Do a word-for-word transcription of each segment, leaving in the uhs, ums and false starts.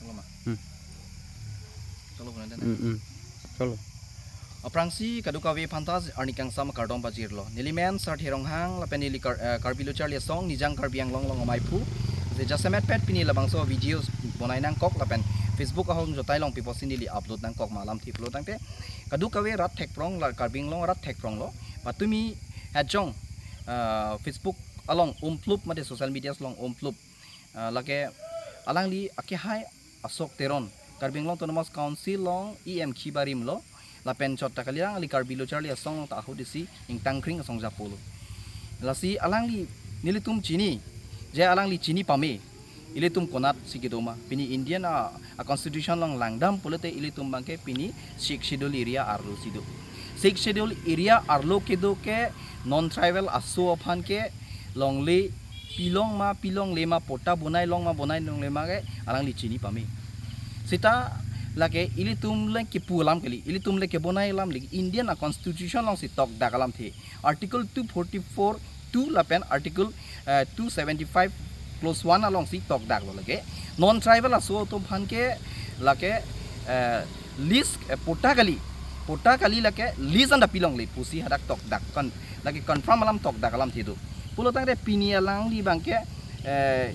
Chalo ma. Hmm. Chalo, hmm, hmm. Chalo. Aphrangsi kadokave aphanta arni kangsam kardom pajirlo. Neli men Sarthe Ronghang lapen neli Kar-, eh, Karbi Lo Charli Asong, Nijang Karbi Anglong along amaiphu. Je jasemet pet pini labangso videos bonai nangkok lapen Facebook ahong jotai longpi pusi neli upload nangkok ma alamthe pulo tangte, kadokave rat thekprong la Karbi Anglong rat thekpronglo. Patumi hajong, eh, Facebook along umplup mate social media along umplup. Ah, lake alangli akehai Ashok Teron, Karbi Anglong Autonomous Council along E M khi barim lo, lapen chot ta kali alangli Karbi Lo Charli Asong ta ahut isi ingtangkring asong japo lo. Lasi alangli nelitum chini, je alangli chini pame, ilitum konatsi kedo ma, pini Indian a, a constitution along langdam pulote ilitum abangke pini Sixth Schedule area arlo si do. Sixth Schedule area arlo kedo ke non tribal aso aphan ke longle pilong ma pilongle ma, patta bonai long ma bonai longle ma ke alangli chini pame. Seta lake ilitum le kepu alam kali, ilitum le kebonai alam le Indian a constitution alongsi tokdak alamthe. Article two forty-four two lapen Article, eh, two seventy-five clause one alongsi tokdaklo lake. Non tribal aso atum aphan ke lake, eh, lease, eh, patta kali. Patta kali lake lease anta pilongle pusi hadak tokdak kon, lake confirm alam tokdak alamthe do. Pulo tangte pini alangli abangke, eh,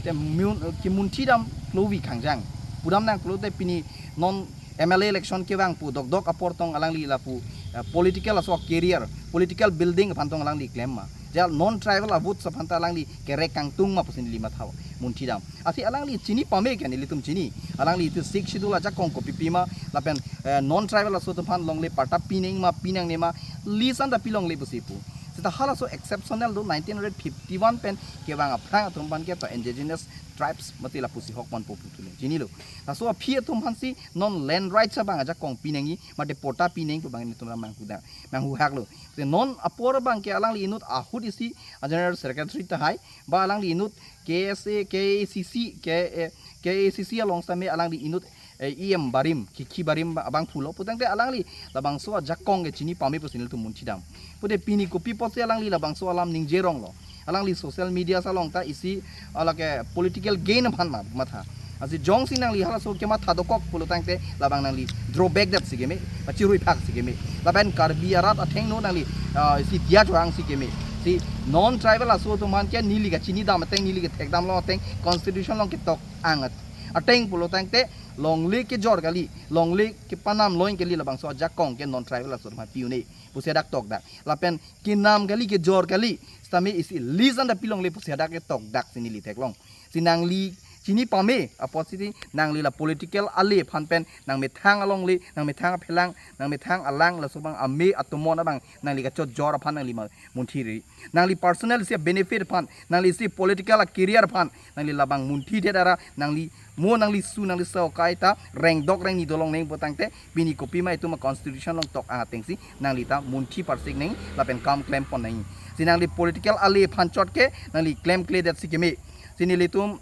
te mun, kemunthi dam klovi khangjang. Pudam nang pulote pini non M L A election kevang pu dokdok apor tong alangli lapu, eh, political aso career, political building aphan tong alangli klem ma. Je non tribal a votes aphan ta alangli kerek kangtung ma pusi neli matha munthi dam. Athe alangli chini pame ke nelitum chini. Alangli itum Sixth Schedule ajakong kopi pima lapen, eh, non tribal aso atum aphan longle patta pinang ma pinangne ma lease anta pilongle pusi pu. Seta halaso exceptional do nineteen fifty-one pen kevang aphrang atum aphan ke ta indigenous tribes mate lapusi hok ponpo pu tule. Chinilo. Laso aphi atum aphansi non land rights abang ajakong pinangji mate patta pinang pu abang nelitum ram manghu da, manghu haklo. Te non apor abangke alangli inut ahut isi a general secretary tahai, ba alangli inut K S A, K A C C, K, eh, K A C C along sitame alangli inut, eh, E M barim, kikhi barim ba-, abangphu lo. Putangte alangli labangso ajakong ke chini pame pusi nelitum munthi dam. Pute pini kopi apotsi alangli labangso alam ningje ronglo. Alangli social media along ta isi alake political gain aphan ma matha. Lasi jongsi nangli halaso kematha dokok pulo tangte labang nangli drawback det si keme, pachirui phak si keme. Lapen Karbi arat athengno nangli, ah, isi diya chorang si keme. Si non tribal aso atum aphan ke neli kachini dam ateng, neli kethek dam lo ateng, constitution along ketok ang at-, ateng pulo tangte longle kejor kali, longle kepanam loin kali labangso ajakong ke non tribal aso atum aphan pi-un-e pusi hadak tokdak. Lapen kenam kali kejor kali sitame isi lease anta pilongle pusi hadak ke tokdak si neli theklong. Si nangli chini pame apotsi nangli la political ale aphan pen nangmethang alongle, nangmethang aphelang, nangmethang alang laso abang ame atomon abang nangli kachojor aphan nangli ma munthi ri. Nangli personal si benefit aphan, nangli si political a career aphan nangli labang munthi det ra nangli mo nangli su nangli so kaita rengdok rengni dolongnang putangte pini kopima itum a constitution along tok atengsi nangli ta munthi parsik nang lapen kam klem pon nang. Si nangli political ale aphan chot ke nangli klemkle det si keme. Si nelitum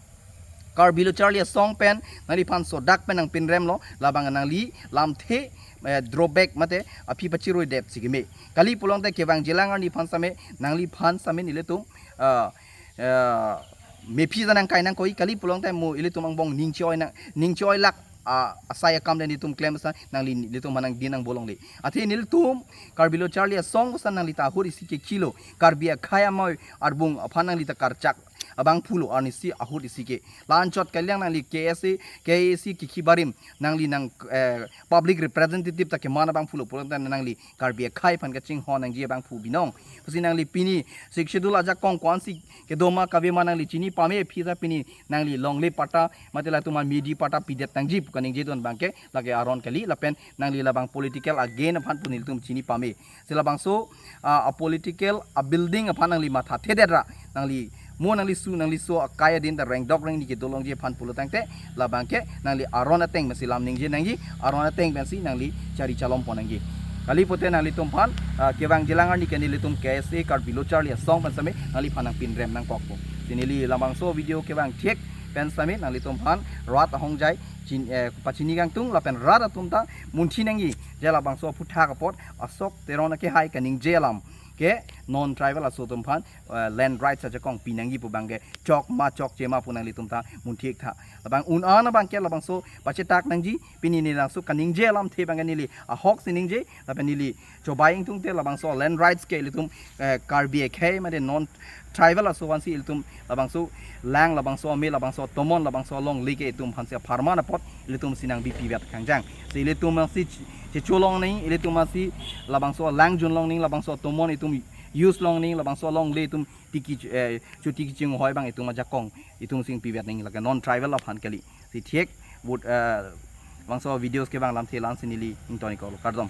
Karbi Lo Charli Asong pen nangliphan sodak pen nangpinrem lo, labang nangli lamthe, eh, drawback mate aphi pachirui det si keme. Kali pulote kevang jilang arniphan sitame, nangliphan sitame nelitum, ah, ah, mephi ta nangkai nangkoi, kali pulote mo ilitum angbong ning choi nang, ning choi lak, ah, asai akam le nelitum klem sa nangli nelitum aphan nangdin nangbolongle. Athe nelitum Karbi Lo Charli Asong kosa nangli ta ahut isi ke kilo, Karbi akhei amei arbung aphan nangli ta karchak abangphu lo arnisi ahut isi ke. La-anchot kaliang nangli K S A, K A C kikhi barim nangli nang, eh, public representative ta keman abangphu lo pulote nangli Karbi akhei aphan kachinghon nangji abangphu binong. Pusi nangli pini Sixth Schedule ajakong ko-ansi kedo ma kave ma nangli chini pame aphi ta pini nangli longle patta mate latum a midi patta pidet nangji pu kaningje don abangke lake aron kali lapen nangli labang political a gain aphan pu nelitum chini pame. Si labangso, ah, a political a building aphan nangli matha thedet ra nangli mo nangli su nangli so akai adin ta rengdok rengni kedolongji aphan pulo tangte labangke nangli aron ateng pensi lam ningje nangji, aron ateng pensi nangli chari chalom pon nangji. Kali pute nanglitum aphan, ah, kevang jilang arni ke nelitum K S A Karbi Lo Charli Asong pen sitame nangliphan nangpinrem nangkokpo. Si neli labangso video kevang thek pen sitame nanglitum aphan rat ahongjai chin, eh, pachini kangtung lapen rat atum ta munthi nangji. Je labangso aphuthak apot Ashok Teron akehai kaningje alam ke non tribal aso atum aphan eh, land rights ajakong pinangji pu abang ke chok ma chokche ma pu nanglitum ta munthek tha. Labang un-an abang ke labangso pachetak nangji, pini neli labangso kaningje alamthe abang ke neli ahok si ningje, lapen neli chobai ingtungte labangso land rights ke ilitum eh, Karbi akhei mate non tribal aso aphansi ilitum labangso lang, labangso ame, labangso tomon, labangso alongle ke itum aphansi apharman apot ilitum si nangbipi vet kangjang. Si ilitum aphansi che- checholong nangji, ilitum aphansi labangso lang junlong nangji, labangso tomon itum use long nangji, labangso alongle itum tiki eh, chotiki chinghoi abang itum ajakong itum si ingpi vet nangji, lake non tribal aphan kali. Si thek vote eh, labangso videos ke abang lamthe la-an si neli ingtoniklo, kardom.